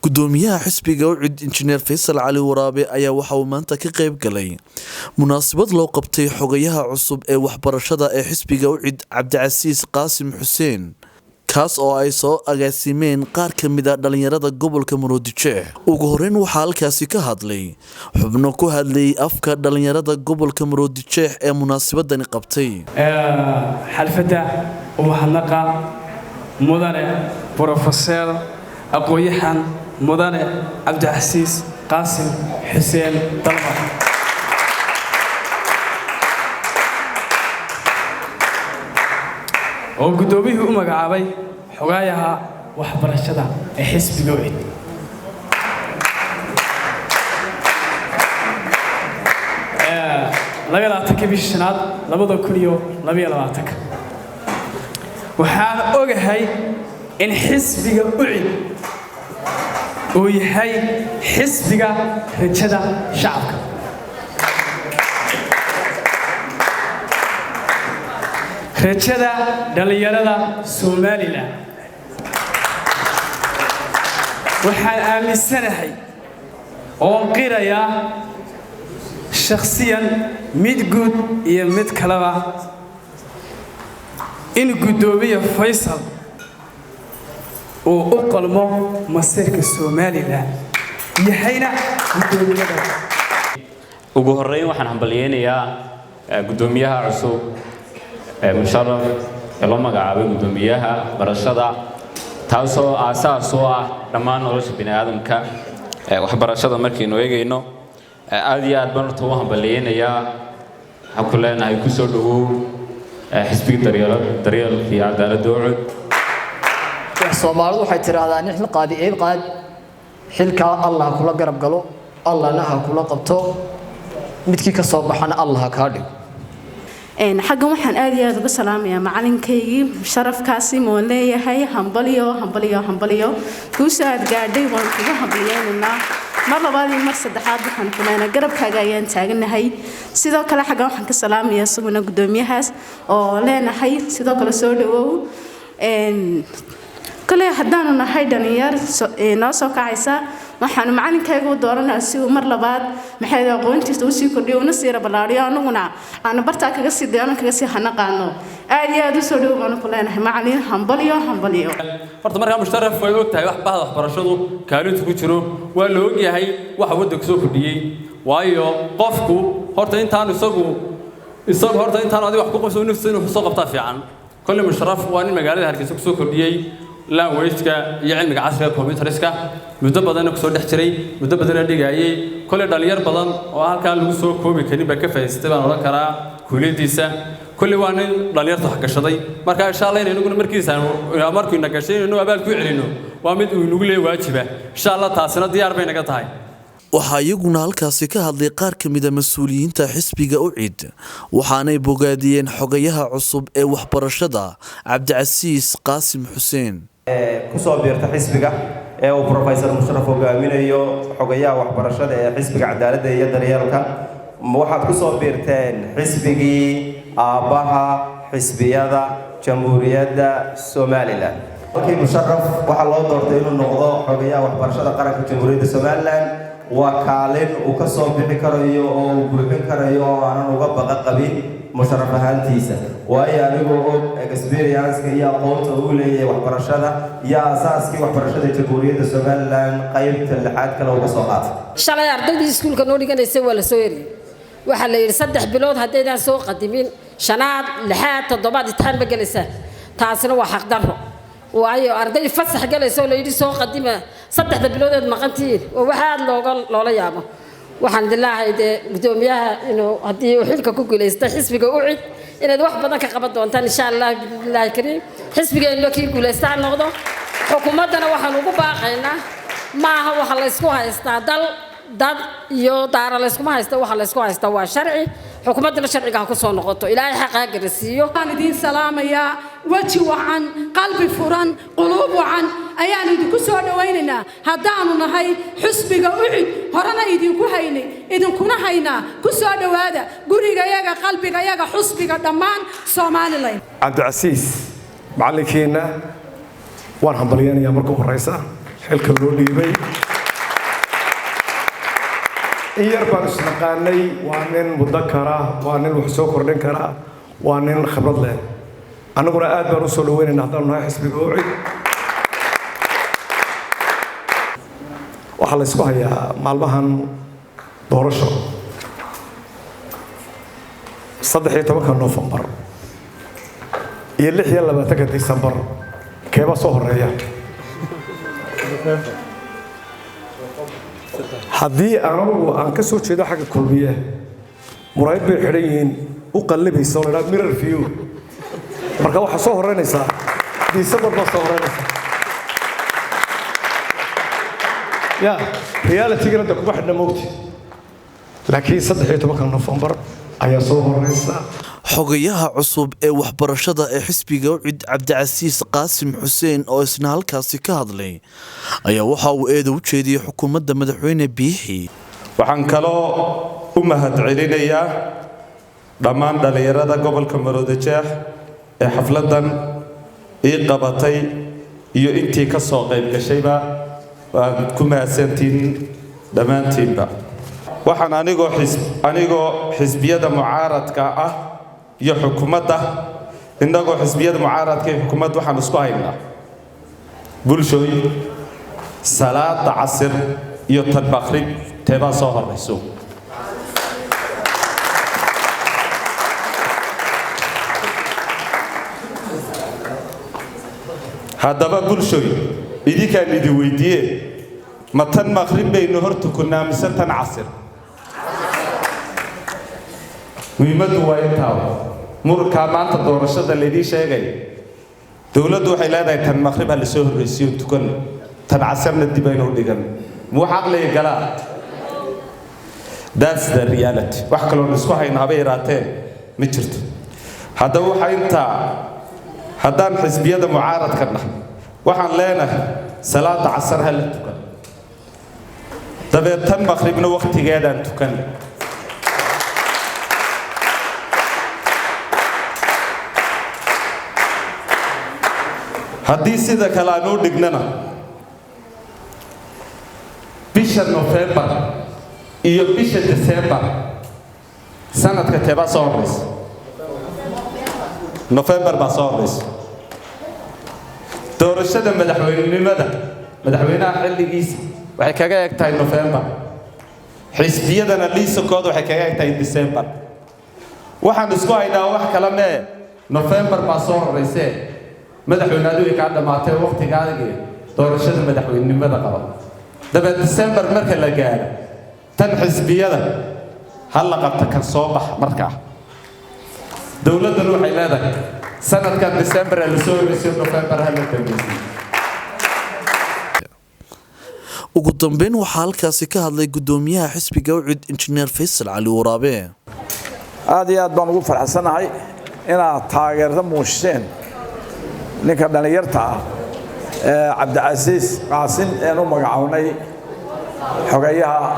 Gudoomiyaha xisbiga UCID, Injineer Faysal Cali Waraabe, ayaa waxa uu maanta ka qayb galay munaasabad loo qabtay xogayaha cusub ee waxbarashada ee xisbiga UCID, Cabdicasiis Qaasim Xuseen, kaas oo ay soo agaasimeen qaar ka mid ah dhalinyarada gobolka Maroodijeex. Ugu horeyn waxaa halkaasi ka hadlay xubno ku hadlayay afka dhalinyarada gobolka Maroodijeex ee munaasabadani qabtay. Xalfadda umahadnaqa mudane brofeseer aqoon-yahan mudane Cabdicasiis Qaasim Xuseen Dalmar, oo guddoomiyihii u magacaabay xogaayaha waxbarashada ee xisbiga UCID. 22-kii bishii shanaad 2022-ka, waxaan ogahay in xisbiga UCID uu yahay xisbiga rajada shacabka, rajada dhallinyarada Somalilan. Waxaan aaminsanahay oon qirayaa shakhsiyan, mid guud iyo mid kaleba, in guddoomiye Faysal uu u qalmo masiirka Somalilan, yahayna guddoomiyada. Ugu horreyn waxaan hambalyeynayaa guddoomiyaha cusub ee Musharaf ee loo magacaabay guddoomiyaha waxbarashada, taasoo aasaas u ah dhammaan nolosha bini aadamka. Waxbarashada markaynu eegayno, aad iyo aad baan horta u hambalyeynayaa. Waxaan ku leenahay kusoo dhawow xisbiga daryeelka iyo cadaaladda UCID. Soomaalidu waxay tidhaahdaa nin xil qaadi eed qaad. Xilkaa Allah ha kula garab galo, Allahna ha kula qabto, midkii ka soo baxana Allah ha kaa dhigo. Xaggan waxaan aad iyo aad uga salaamayaa macalinkaygii Sharafkaasi moon leeyahay hambalyo, hambalyo, hambalyo. Guusha aad gaadhay waan kugu hambalyeynaynaa. Mar labaad iyo mar saddexaad waxaan kuleynaa garabkaaga ayaan taaganahay. Sidoo kale xaggan waxaan ka salaamayaa isaguna guddoomiyahaas oo leenahay sidoo kale soo dhawow. Kale haddaanu nahay dhalinyar noo soo kacaysa, waxaanu macalinkayga u dooranaa si uu mar labaad maxay aqoontiisa usii kordhiyo, una sii raballaariyo, anaguna aanu bartaa kaga sii dayano, kaga sii hanaqaano. Aad iyo aad u soo dhow baanu ku leenahay macalin, hambalyo, hambalyo. Horta markaa Musharaf way og tahay wax bahda waxbarashadu kaalintu ku jiro, waa la og yahay waxa waddanka soo kordhiyey. Waayo qofku horta intaanu isagu horta intaanu adiga wax ku qabso, naftiisa inuu soo qabtaa fiican. Kolley Musharaf waa nin magaalada Hargeysa kusoo kordhiyey language-ka iyo cilmiga casriga computerska, muddo badanna kusoo dhex jiray, muddo badanna dhigayay. Kolley dhalinyar badan oo halkaan lagu soo koobi karin baa ka faa'iidaystay baan odhan karaa kuuliyaddiisa. Kolley waa nin dhalinyarta wax gashaday. Marka insha Allah inaguna markiisa markuu ina gashay inaynu abaal ku celino waa mid uu inagu leeyahay waajiba. Insha Allah taasina diyaar bay naga tahay. Waxaa iyaguna halkaasi ka hadlay qaar ka mid ah mas-uuliyiinta xisbiga UCID, waxaanay bogaadiyeen xogayaha cusub ee waxbarashada, Cabdicasiis Qaasim Xuseen. Kusoo biirta xisbiga ee uu Professor Musharaf hogaaminayo, xogayaha waxbarashada ee xisbiga cadaaladda iyo daryeelka, waxaad kusoo biirteen xisbigii aabbaha xisbiyada Jamhuuriyadda Somalilan. Halkii Musharaf waxaa loo doortay inuu noqdo xogayaha waxbarashada qaranka Jamhuuriyadda Somalilan. Waa kaalin uu ka soo bixi karayo oo uu buuxin karayo oo aanan uga baqa qabin Musharaf ahaantiisa, waayo anigoo og experience-ka iyo aqoonta uu leeyahay waxbarashada iyo aasaaskii waxbarashada Jamhuuriyadda Somalilan qaybta lixaad kale uga soo qaatay. Shalay ardaydii iskuulka noo dhiganaysay waa la soo eriyey. Waxaa la yidhi 3 bilood haddaydaan soo qadimin, shanaad, lixaad, toddobaad imtixaan ma gelaysaa. Taasina waa xaqdarro, waayo arday fasax galaysa oo la yidhi soo qadima saddexda biloodeed maqantihiin, waa wax aada looga loola yaabo. Waxaan idin dee guddoomiyaha inuu haddii uu xilka ku guulaysta xisbiga UCID inaad wax badan ka qaban doontaan insha Allah billahi kariim. Xisbigeenna kii guulaysta ha noqdo. Xukuumaddana waxaan ugu baaqaynaa, maaha waxa laysku haystaa dal, dad iyo daara layskuma haysta, waxa laysku haystaa waa sharci. Xukuumaddana sharciga ha ku soo noqoto, Ilaahay xaqaa garasiiyo. Waxaan idiin salaamayaa weji wacan, qalbi furan, quluub wacan ayaanu idinku soo dhowaynaynaa haddaanu nahay xusbiga UCID. Horena idinku haynay, idinkuna haynaa. Ku soo dhowaada gurigayaga, qalbigayaga, xusbiga dhammaan Somalilan. Cabdicasiis macallinkeenna waan hambalyeynayaa marka u horeysa. Xilka loo dhiibay in yar baan isnaqaanay. Waa nin mudakara, waa nin wax soo kordhin kara, waa nin khibrad leh. Annaguna aad baan usoo dhaweynayna haddaanu nahay xisbiga UCID. Waxaa la isku hayaa maalmahan doorasho 13-ka Noofembar iyo 26-ka Disembar, keebaa soo horeeya? Haddii anagu aan ka soo jeedo xagga Kulmiye, muraayad bay xidhan yihiin u qallibaysa oo la idhaha mirror view. Marka waxaa soo horeynaysaa Disembar baa soo horeynaysaa. Ya realitygana de kuma xidhna moogti, laakiin 13-ka Noofembar ayaa soo horeysa. Xogayaha cusub ee waxbarashada ee xisbiga UCID, Cabdicasiis Qaasim Xuseen, oo isna halkaasi ka hadlay ayaa waxa uu eeda u jeediyey xukuumadda madaxweyne Biixi. Waxaan kaloo u mahadcelinayaa dhammaan dhallinyarada gobolka Maroodijeex ee xafladdan ii qabatay iyo intii ka soo qayb gashayba. Waad ku mahadsantihiin dhammaantiinba. Waxaan anigoo xisbiyada mucaaradka ah iyo xukuumadda, innagoo xisbiyada mucaaradka iyo xukuumadda, waxaan isku haynaa, bulshooy, salaada casir iyo tan maqrib teebaa soo horayso? Haddaba bulshooy, idinkaan idin weydiiye, ma tan maqrib baynu hor tukunnaa mise tan casir? Muhiimaddu waa intaa. Murankaa maanta doorashada laydiin sheegay, dowladdu waxay leedahay tan maqrib ha lasoo horraysiiyo tukan, tan casarna dib aynu dhigan. Ma wax caqliga galaa? That's the reality. Wax kaloon isku hayno haba yaraatee ma jirto. Haddaba waxaa intaa, haddaan xisbiyada mucaaradka nahay, waxaan leenahay salaada casar ha la tukan, dabeed tan maqribna wakhtigeedaan tukan. Haddii sida kale aan u dhignana, bisha Nofembar iyo bisha December sanadka teebaa soo horraysa? Nofembar baa soo horraysa. Doorashada madaxweynenimada, madaxweynaha xilligiisa waxay kaga eg tahay Nofembar, xisbiyadana liisakooda waxay kaga eg tahay December. Waxaan isku haynaa wax kale mee, Nofembar baa soo horraysee, madaxweyne adigu kaa dhammaatay waqtigaagii, doorashada madaxweynenimada qaba, dabeed December marka la gaaro tan xisbiyada ha la qabta kan soo bax. Markaa dowladdan waxay leedahay sanadkan December ha lasoo horreysiyo, November ha la dambaysiyo. Ugu dambeyn waxaa halkaasi ka hadlay gudoomiyaha xisbiga UCID, Injineer Faysal Cali Waraabe. Aad iyo aad baan ugu farxsanahay inaad taageerta muujiseen ninka dhallinyarta ah ee Cabdicasiis Qaasim een u magacownay xogeyaha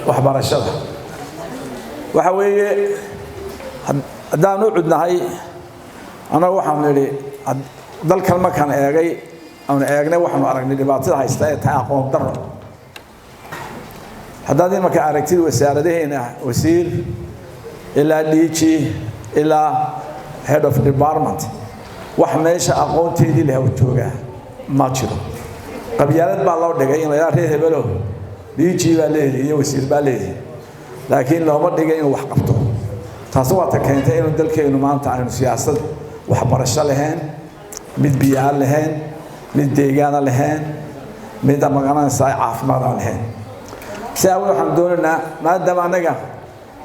waxbarashada. Waxa weeye, haddaan u cudnahay annagu, waxaanu nidhi dalkan markaan eegay aanu eegnay, waxaanu aragnay dhibaatada haysta ee tahay aqoon darro. Haddaad imanka aragtid wasaaradaheena, wasiir ilaa DG ilaa head of department, wax meesha aqoonteedii leh joogaa ma jiro. Qabyaalad baa loo dhigay in la yidhaha reer hebelo DG baa leedihi iyo wasiir baa leedihi, laakiin looma dhigay inuu wax qabto. Taasi waa ta keentay inuu dalkeenu maanta aynu siyaasad waxbarasho lahayn, mid biyo-aan lahayn, mid deegaana lahayn, mid magaranaysaa caafimaad aan lahayn. Si awgeed waxaan doonaynaa, maadaama annaga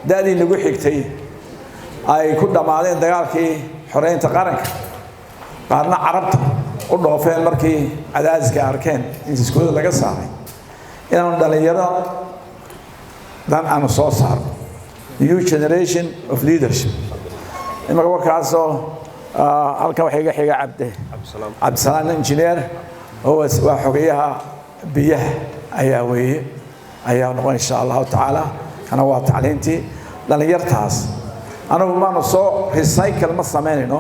da'dii nagu xigtay ay ku dhammaadeen dagaalkii xoreynta qaranka, qaarna Carabta u dhoofeen markii cadaadiska arkeen in iskuulada laga saaray, inaanu dhallinyaro dan aanu soo saarno, new generation of leadership. Imaka warkaasoo halkan waxaa iga xiga Cabdisalaam engineer, oo waa xogeyaha biyaha ayaa weeye, ayaa noqon insha Allahu tacaala. Kana waa tacliintii dhallinyartaas. Anagu maanu soo recycle ma samaynayno.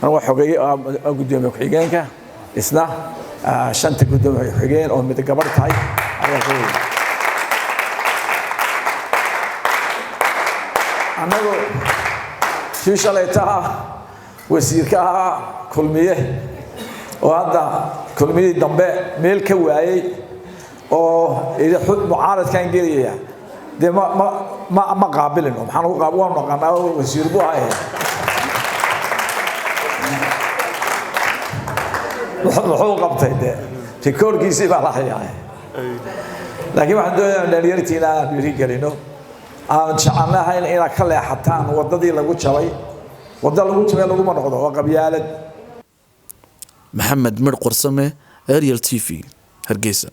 Anagu waa xogeeye, waa guddoomiye ku-xigeenka. Isna shanta guddoomiye xigeen oo mid gabadh tahay ayaa ka weyn. Annagu kii shalayta ah wasiirka ahaa Kulmiye oo hadda Kulmiyihii dambe meel ka waayey oo mucaaradkan gelaya, dee ma qaabilino. Maxaan ugu qaab? Waanu naqanaa, wasiir buu ahaa. Muxuu qabtay? Dee rikoorkiisii baa la hayaa. Laakiin waxaan doonayaa dhalinyartiina aan dhiiri gelino, aan jecelnahayn inaad ka leexataan waddadii lagu jabay. Wadda lagu jabay laguma noqdo, waa qabyaalad. Maxamed Midh Qorsame, Ariel TV, Hargeysa.